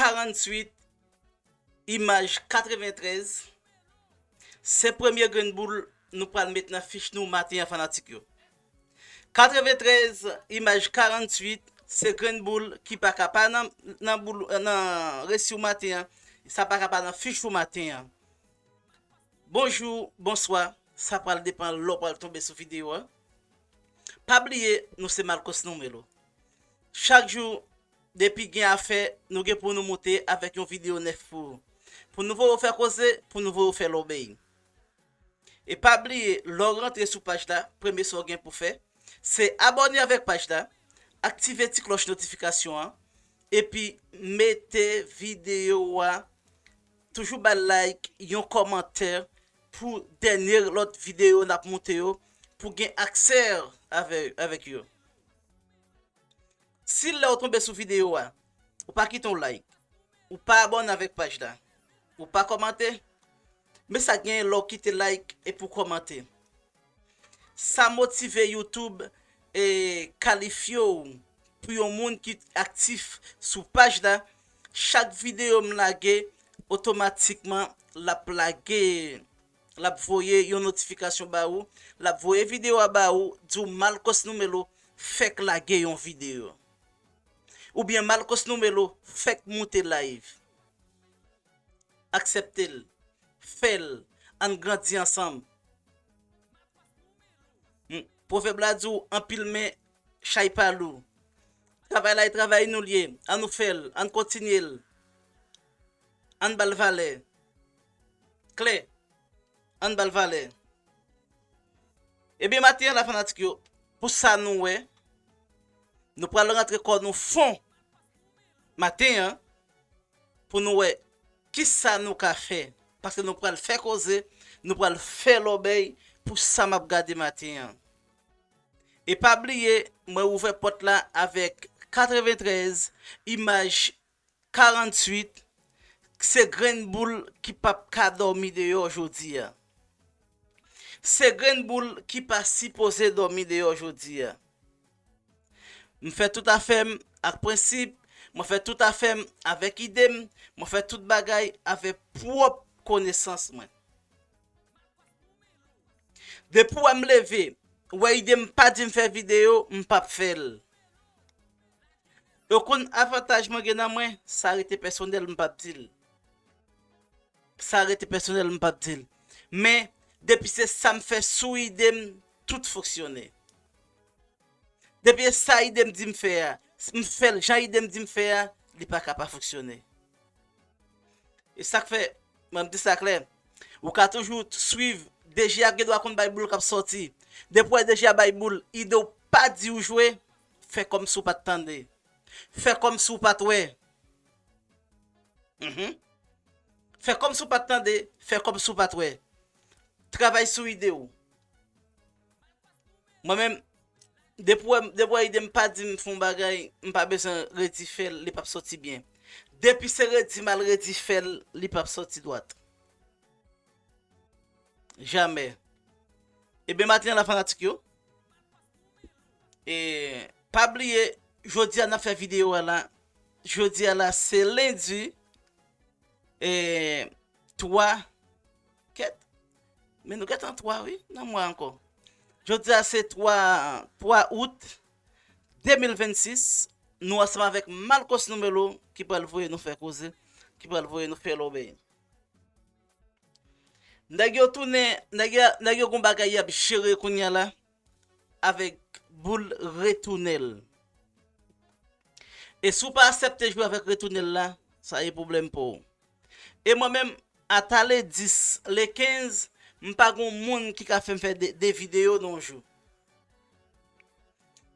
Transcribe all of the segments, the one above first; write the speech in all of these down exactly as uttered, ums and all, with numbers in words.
karanntuit, imaj katreventrèz, se premye grenn boul nou pral met nan fich nou maten an, fanatik yo. Katreventrèz, imaj karanntuit, se grenn boul ki pa ka pa nan, nan, boul, nan resi w maten an, sa pa ka pa nan fich ou maten an. Bonjou, bonswa, sa pral depann lè w pral tonbe sou videyo a. Pa bliye, nou se Malcos Numelo. Chak jou, depi gen afè, nou gen pou nou moute avèk yon videyo nèf pou ou. Pou nou voye w fè koze, pou nou voye w fè lòbèy. E pa bliye, lè w rantre sou paj la, premye sa w gen pou fè, se abòne avèk paj la, aktive ti klòch notifikasyon an, epi mete videyo a, toujou ba l like, yon kòmantè pou dènye lòt videyo n ap moute yo, pou gen aksè avè, avèk yo. Si lè w tonbe sou videyo a, ou pa kite yon like, ou pa abòne avèk paj la, ou pa kòmante, men sa genyen lè w kite like epi w kòmante. Sa motive YouTube e kalifye w pou yon moun ki aktif sou paj la. Chak videyo m lage, otomatikman, l ap lage, l ap voye yon notifikasyon ba ou, l ap voye videyo a ba ou, di w Malcos Numelo fèk lage yon videyo. Oubyen Malcos Numelo fèk moute live. Aksepte l. Fè l. Ann grandi ansanm. Hmm. Pwovèb la di w anpil men chay pa lou. Travay la e travay nou l ye. Ann nou fè l. Ann kontinye l. Ann ba l valè. Klè. Ann ba l valè. Ebyen, maten an la, fanatik yo, pou sa nou wè, nou pral rantre kò nou fon maten an pou nou wè kisa nou ka fè. Paske nou pral fè koze, nou pral fè lòbèy pou sa m ap gade maten an. E pa bliye, mwen ouvè pòt la avèk katreventrèz imaj karanntuit, se grenn boul ki p ap ka dòmi deyò jodi a. Se grenn boul ki pa sipoze dòmi deyò jodi a. M fè tout afè m ak prensip, mwen fè tout afè m avèk ide m, mwen fè tout bagay avèk pwòp konesans mwen. Depi w wè m leve, w wè ide m pa di m fè videyo, m p ap fè l. Yo konn avantaj mwen gen nan mwen, sa rete pèsonèl, m p ap di l. Sa rete pèsonèl, m p ap di l. Men, depi se sa m fè sou ide m, tout fonksyone. Depi se sa ide m di m fè a, m fè l jan ide m di m fè a, li pa ka pa fonksyone. E sa k fè, mwen m di sa klè, ou ka toujou swiv, D J a gen dwa konn bay boul k ap sòti. Depi w wè D J a bay boul, ide w pa di w jwe, fè kòmsi w pa t tande. Fè kòmsi w pa t wè. Mhm. Fè kòmsi w pa t tande, fè kòmsi w pa t wè. Travay sou ide w. Mwen menm, depi w wè, depi w wè ide m pa di m fè yon bagay, m pa bezwen redi fè l, li p ap sòti byen. Depi se redi m al redi fè l, li p ap sòti dwat. Jamè. Ebyen, maten an la, fanatik yo. E pa bliye, jodi a n ap fè videyo a la. Jodi a la, se lendi, e twa, kèt, men nou gentan twa, wi, nan mwa ankò. Jodi a se twa, twa out de mil vennsis. Nou ansanm avèk Malcos Numelo ki pral voye nou fè koze, ki pral voye nou fè lòbèy. Nèg yo tounen, nèg yo, nèg yo gon bagay y ap jere kounye a la avèk boul retounèl. E si w pa aksepte jwe avèk retounèl la, sa ye pwoblèm pou ou. E mwen menm, ata le dis, le kenz, m pa gon moun ki ka fè m fè de, de videyo nan yon jou.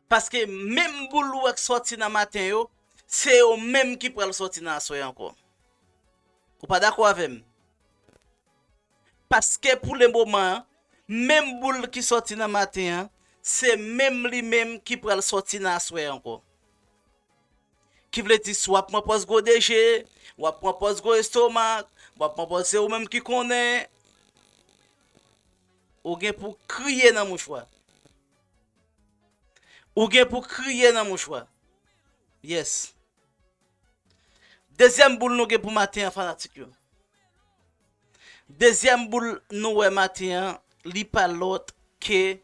Paske menm boul ou wè k sòti nan maten yo, se yo menm ki pral sòti nan aswè ankò. Ou pa dakò avè m? Paske pou le moman an, menm boul ki sòti nan maten an, se menm li menm ki pral sòti nan aswè ankò. Ki vle di, si w ap pran pòz gwo deje, w ap pran pòz gwo estomak, w ap pran pòz se ou menm ki konnen, ou gen pou kriye nan mouchwa. Ou gen pou kriye nan mouchwa. Yes. Dezyèm boul nou gen pou maten an, fanatik yo. Dezyèm boul nou wè maten an, li pa lòt ke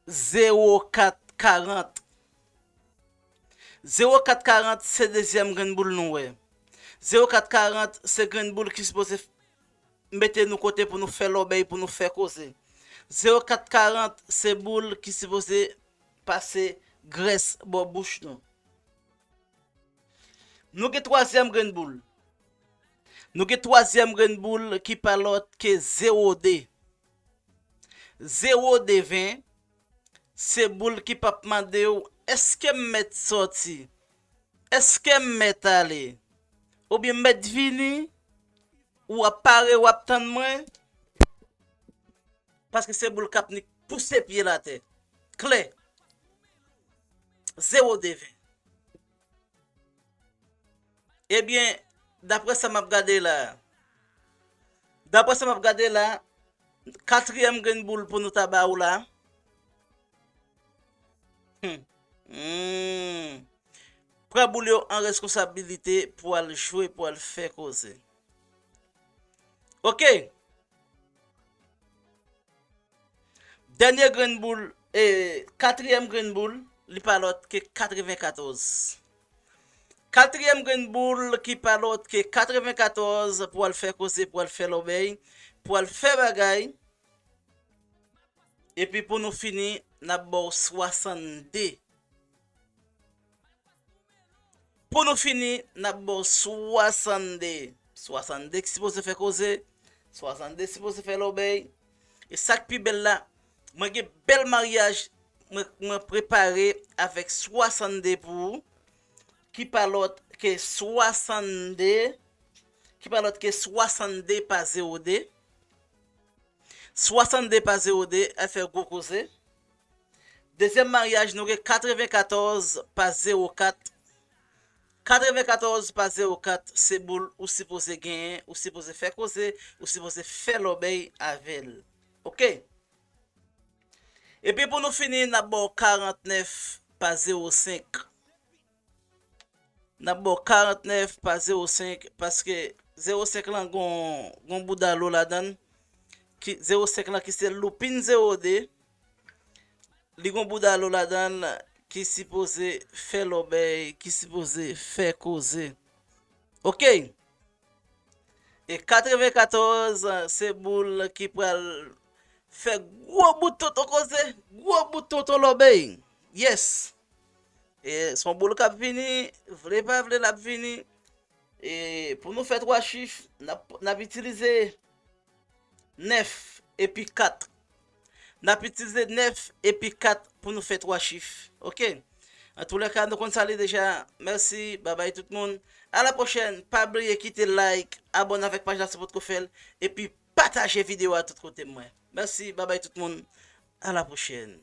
zewo kat karant. Zewo kat karant se dezyèm grenn boul nou wè. Zewo kat karant se grenn boul ki sipoze mete nou kote pou nou fè lòbèy, pou nou fè koze. Zewo kat karant se boul ki sipoze pase grès bò bouch nou. Nou gen twazyèm grenn boul. Nou gen twazyèm grenn boul ki pa lòt ke zewo de. Zewo de ven, se boul ki p ap mande w, èske m mèt sòti? Èske m mèt ale? Oubyen m mèt vini? Ou ap pare, w ap tann mwen? Paske se boul k ap nik pouse pye l atè. Klè. Zewo de ven. Ebyen, daprè sa m ap gade la, daprè sa m ap gade la, katriyèm grenn boul pou nou ta ba ou la. Hmm. Hmm. Pran boul yo an reskonsabilite pou al jwe, pou al fè koze. Oke. Dènye grenn boul, e, katriyèm grenn boul, li pa lòt ke katrevenkatòz. Katriyèm grenn boul ki pa lòt ke katrevenkatòz pou al fè koze, pou al fè lòbèy, pou al fè bagay. Epi pou nou fini, n ap ba w swasannde. Pou nou fini, n ap ba w swasannde. Swasannde ki sipoze fè koze. Swasannde sipoze fè lòbèy. E sa k pi bèl la, mwen gen bèl maryaj mwen, mwen prepare avèk swasannde pou ou, ki pa lòt ke swasannde, ki pa lòt ke swasannde pa zewo de. Swasannde pa zewo de, al fè gwo koze. Dezyèm maryaj, nou gen katrevenkatòz pa zewo kat. Katrevenkatòz pa zewo kat, se boul ou sipoze genyen, ou sipoze fè koze, ou sipoze fè lòbèy avè l. Oke? Epi pou nou fini, n ap ba w karantnèf pa zewo senk. N ap ba w karantnèf pa zewo senk, paske zewo senk lan gon, gon boudalo ladan l. Ki, zewo senk lan ki se loupin zewo de. Li gon boudalo ladan l ki sipoze fè lòbèy, ki sipoze fè koze. Oke. E katrevenkatòz, se boul ki pral fè gwo bout tonton koze, gwo bout tonton lòbèy. Yes. E se yon boul k ap vini, vle pa vle, l ap vini. E pou nou fè twa chif, n ap, n ap itilize nèf epi kat. N ap itilize nèf epi kat pou nou fè twa chif. Oke? Antoulèka, nou konn sa li deja. Mèsi, babay tout moun. A la pwochèn. Pa bliye kite like, abòne avèk paj la si w potko fè l, epi pataje videyo a tout kote mwen. Mèsi, babay tout moun. A la pwochèn.